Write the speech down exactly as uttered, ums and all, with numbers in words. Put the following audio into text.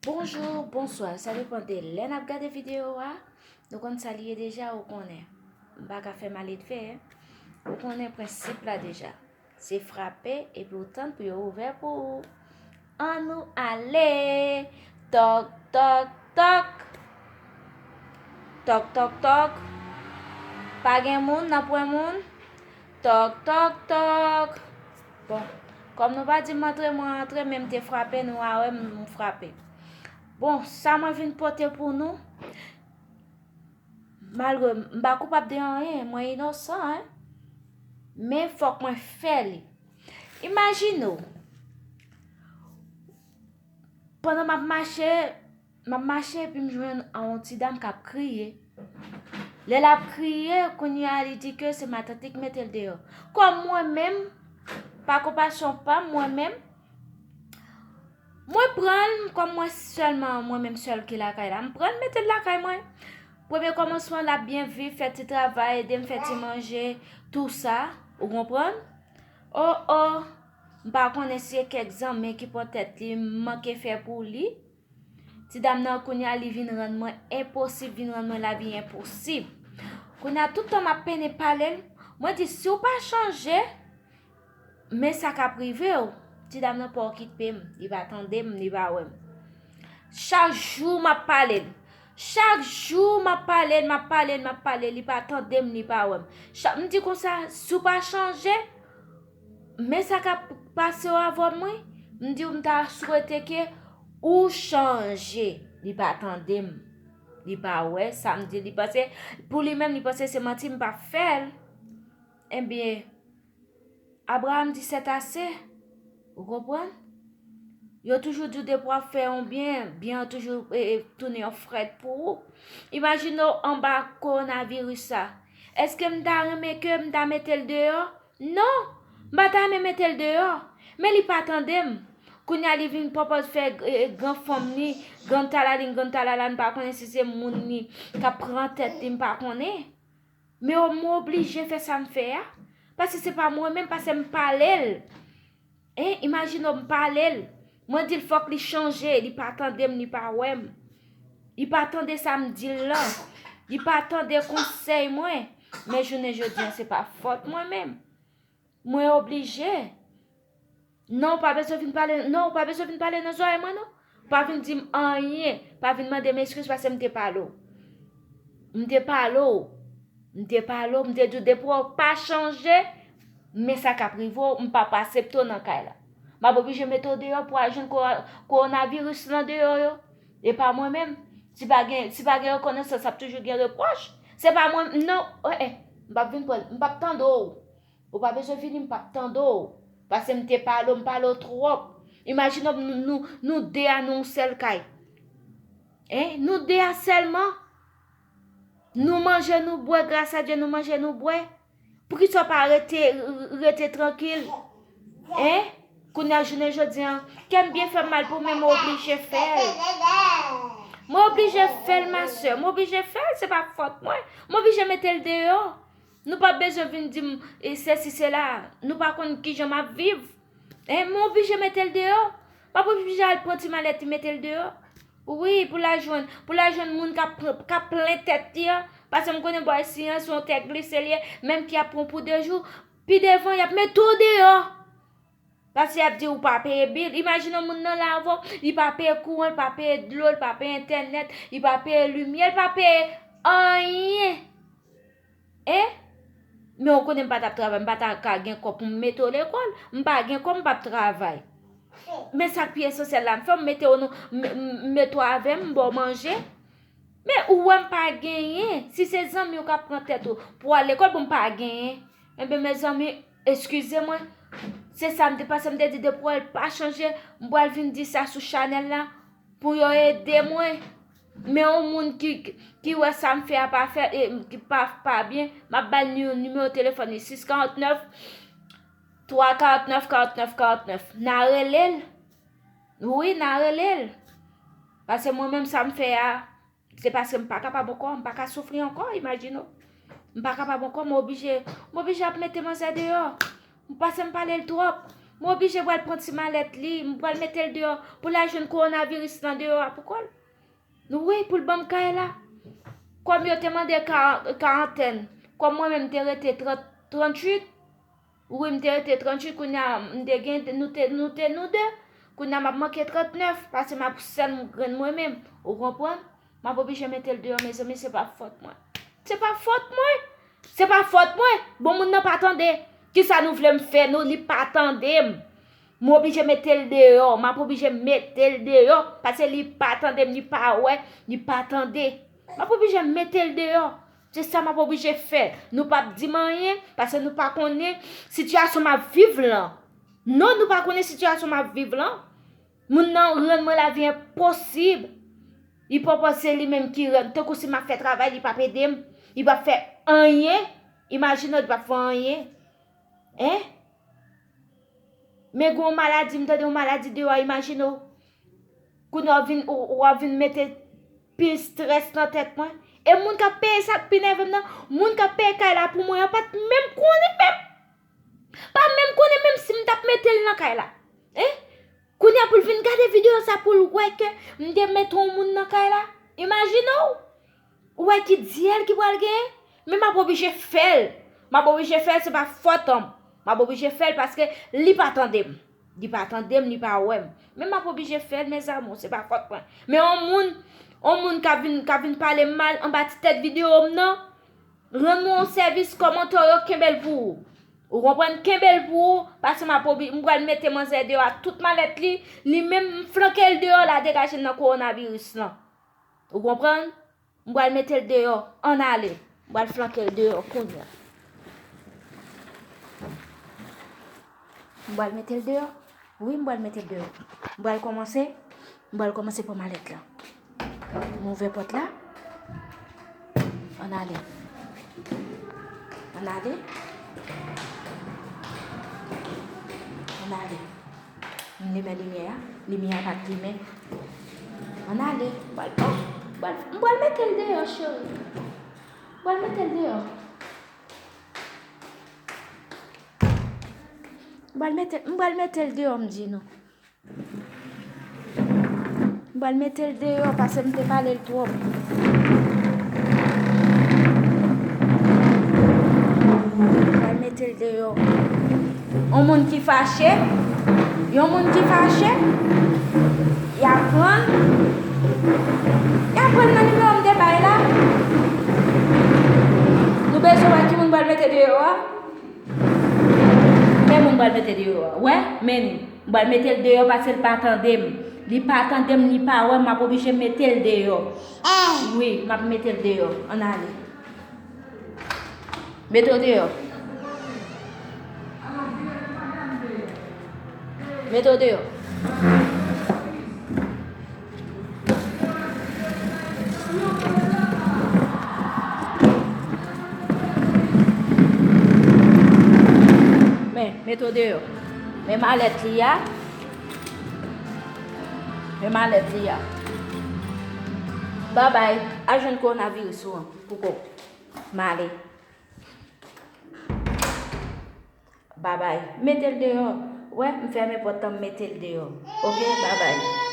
Bonjou, bonswa, sa depann de lè n ap gade videyo a. Nou konn sa li ye deja, ou konnen. M pa ka fè maletfè. Ou konnen prensip la deja. Se frape epi w tann pou yo ouvè pou ou. Ann nou ale! Tòk, tòk, tòk! Tòk, tòk, tòk! Pa gen moun, nan pwen moun? Tòk, tòk, tòk! Bon, kòm nou pa di m antre, mwen antre, men m te frape, nou a wè m frape. Bon, sa mwen vin pote pou nou, malgre m pa koupab de anyen, mwen inosan, en. Men fòk mwen fè li. Imajine w, pandan m ap mache, m ap mache epi m jwenn yon ti dam k ap kriye. Lè l ap kriye, kounye a li di ke se matant li k mete l deyò. Kòm mwen menm, pa konpasyon pa m, mwen menm, mwen pran l, kòm mwen sèlman, mwen menm sèl ki lakay la, m pran l mete l lakay mwen. Premye kòmansman, l ap byen viv, fè ti travay, ede m fè ti manje, tou sa, ou konprann? O, o, m pa konnen si se kèk zanmi ki pran tèt li, m manke fè pou li. Ti dam nan kounye a li vin rann mwen enposib, vin rann mwen lavi enposib. Kounye a tout tan m ap pennen pale l, mwen di si w pa chanje, men sa k ap rive w. Ti dam nan pa okipe m, li pa tande m, li pa wè m. Chak jou m ap pale l. Chak jou m ap pale l, m ap pale l, m ap pale l, li pa tande m, li pa wè m. Chak, m di konsa, si w pa chanje, men sa k ap pase w avè mwen, m di w m ta swete ke ou chanje. Li pa tande m. Li pa wè sa m di, li panse, pou li menm, li panse se manti m p ap fè l. Ebyen, Abraram di c'est assez. Ou konprann? Yo toujou di w depi w ap fè yon byen, byen an toujou e, e, tounen yon frèt pou ou. Imajine w anba kowonaviris sa. Èske m ta renmen ke m ta mete l deyò? Non! M pa ta renmen mete l deyò. Men li pa tande m. Kounye a li vin pwopòz fè e, e, gran fanm li, grann talalin, grann talala, m pa konnen si se moun li k ap pran tèt li, m pa konnen. Men w, mwen oblije fè sa m fè a. Paske se pa mwen menm, paske m pale l. Hein, imajine w m pale l. Mwen di l fòk li chanje, li pa tande m, li pa wè m. Li pa tande sa m di l lan. Li pa tande konsèy mwen. Men jounen jodi an, se pa fòt mwen menm. Mwen oblije. Non, ou pa bezwen vin pale, non, ou pa bezwen vin pale nan zòrèy mwen, non. Ou pa vin di m anyen, pa vin mande m eskiz paske m te pale w. M te pale w. M te pale w, m te di w depi w pa chanje, men sa k ap rive w, m p ap aksepte w nan kay la. M ap oblije mete w deyò pou w al jwenn ko-, kowonaviris lan deyò yo. E pa mwen menm. Si pa gen, si pa gen rekonesans, ap toujou gen repwòch. Se pa mwen, non, eh, eh, m p ap vin pran, m p ap tande w. Ou pa bezwen vini, m p ap tande w. Paske m te pale w, m pale w twòp. Imajine w, nou, nou, nou de a nan yon sèl kay. Hein? Nou de a sèlman. Nou manje, nou bwè, gras a Dye, nou manje, nou bwè. Poukisa w pa rete, rete trankil? Hein? Kounye a jounen jodi an, kè m byen fè m mal pou mwen, mwen oblije fè l. Mwen oblije fè l, ma sè. Mwen oblije fè l, se pa fòt mwen. Mwen oblije mete l deyò. Nou pa bezwen vin di m, e, sesi, sela. Nou pa konn kijan m ap viv. Hein, mwen oblije mete l deyò. M ap oblije al pran ti malèt li, mete l deyò. Wi, pou l al jwenn, pou l al jwenn moun k ap, k ap plen tèt li an. Paske m konnen bòy si an, se yon tè glise li ye, menm ki ap pran w pou de jou. Pi devan, y ap mete w deyò. Paske y ap di ou pa peye bil. Imajine yon moun nan la avè w, li pa peye kouran, li pa peye dlo, li pa peye entènèt, li pa peye limyè, li pa peye anyen. Hein? Men ou konnen m pa t ap travay, m pa ta ka gen kòb pou m mete w lekòl. M pa gen kòb, m p ap travay. Men sa k pi esansyèl la, m fè w, m mete w nou, m, m, m mete w avè m, m ba w manje. Men ou wè m pa genyen. Si se zanmi w k ap pran tèt ou pou w al lekòl, bon, m pa genyen. Enben, mezanmi, eskize mwen. Se sa m te panse, m te di depi w wè l pa chanje, m pral vin di sa sou chanèl la pou yo ede mwen. Men yon moun ki, ki wè sa m fè a pa fè, e, ki pa, pa byen, m ap ba l ni-, nimewo telefòn li, sis karant nèf, twa karant nèf, karant nèf, karant nèf. N a rele l. Wi, n a rele l. Paske mwen menm sa m fè a, se paske m pa kapab ankò, m pa ka soufri ankò, imajine w. M pa kapab ankò, m oblije, m oblije ap mete manzè deyò. M panse m pale l twòp. M oblije pral pran ti malèt li, m pral mete l deyò pou l al jwenn kowonaviris lan deyò a pou kò l. Wi, pou l ban m kay la. Kòm yo te mande ka-, karantèn, kòm mwen menm m te rete trant, tranntuit, wi, m te rete tranntuit, kounye a m te gen, nou te, nou te, nou de, kounye a m ap manke trantnèf, paske m ap sèl grenn mwen menm, ou konprann? M ap oblije mete l deyò, mezanmi, se pa fòt mwen. Se pa fòt mwen. Se pa fòt mwen. Bon, moun nan pa tande. Kisa nou vle m fè nou? Li pa tande m. M oblije mete l deyò. M ap oblije mete l deyò. Paske li pa tande m, li pa wè, li pa tande. M ap oblije mete l deyò. Se sa m ap oblije fè. Nou p ap di m anyen, paske nou pa konnen sitiyasyon m ap viv lan. Non, nou pa konnen sitiyasyon m ap viv lan. Moun nan rann mwen lavi enposib. Li pwopòz se li menm ki rann. Tankou si m ap fè travay, li p ap ede m. Li p ap fè anyen. Imajine w, li p ap fè anyen. Hein? Men gen yon maladi, m tande yon maladi deyò a, imajine w. Kounye a w vin, w, w ap vin mete pil strès nan tèt mwen. E moun k ap peye sa k pi nève m nan, moun k ap peye kay la pou mwen an pa t menm konnen menm. Pa menm konnen menm si m t ap mete l nan kay la. Hein? Kounye a pou l vin gade videyo sa pou l wè ke m te mete yon moun nan kay la. Imajine w. Ou wè ki dyèl ki pral genyen? Men m ap oblije fè l. M ap oblije fè l, se pa fòt an m. M ap oblije fè l paske li pa tande m. Li pa tande m, li pa wè m. Men m ap oblije fè l, mes amours, se pa fòt mwen. Men yon moun, yon moun k ap vin, k ap vin pale m mal anba ti tèt videyo m nan, rann mwen yon sèvis, kòmantè w yo, kenbe l pou ou. Ou konprann? Kenbe l pou ou, paske m ap obi-, m pral mete manzè deyò ak tout malèt li, li menm m flanke l deyò la, degaje l nan kowonaviris lan. Ou konprann? M pral mete l deyò, ann ale. M pral flanke l deyò kounye a. M pral mete l deyò. Wi, m pral mete l deyò. M pral kòmanse, m pral kòmanse pran malèt la. M ouvè pòt la. Ann ale. Ann ale. Ann ale. M limen limyè a. Limyè a pa t limen. Ann ale. M pral, oh, m pral, m pral mete l deyò, cheri. M pral mete l deyò. M pral mete, m pral mete l deyò, m di nou. M pral mete l deyò, paske m te pale l twòp. M pral mete l deyò. Yon moun ki fache, yon moun ki fache, y ap pran, y ap pran nan nimewo m te bay la. Nou bezwen wè ki moun pral mete deyò a? Men moun pral mete deyò a. Wè, men li. M pral mete l deyò paske l pa tande m. Li pa tande m, li pa wè m, m ap oblije mete l deyò. Wi, m ap mete l deyò. Ann ale. Mete w deyò. Mete w deyò. Men, mete w deyò. Men malèt li a. Men malèt li a. Babay, al jwenn kowonaviris ou an, pou kò w. M ale. Babay. Mete l deyò. Wè, m fèmen pòt lan, m mete l deyò. Oke, babay.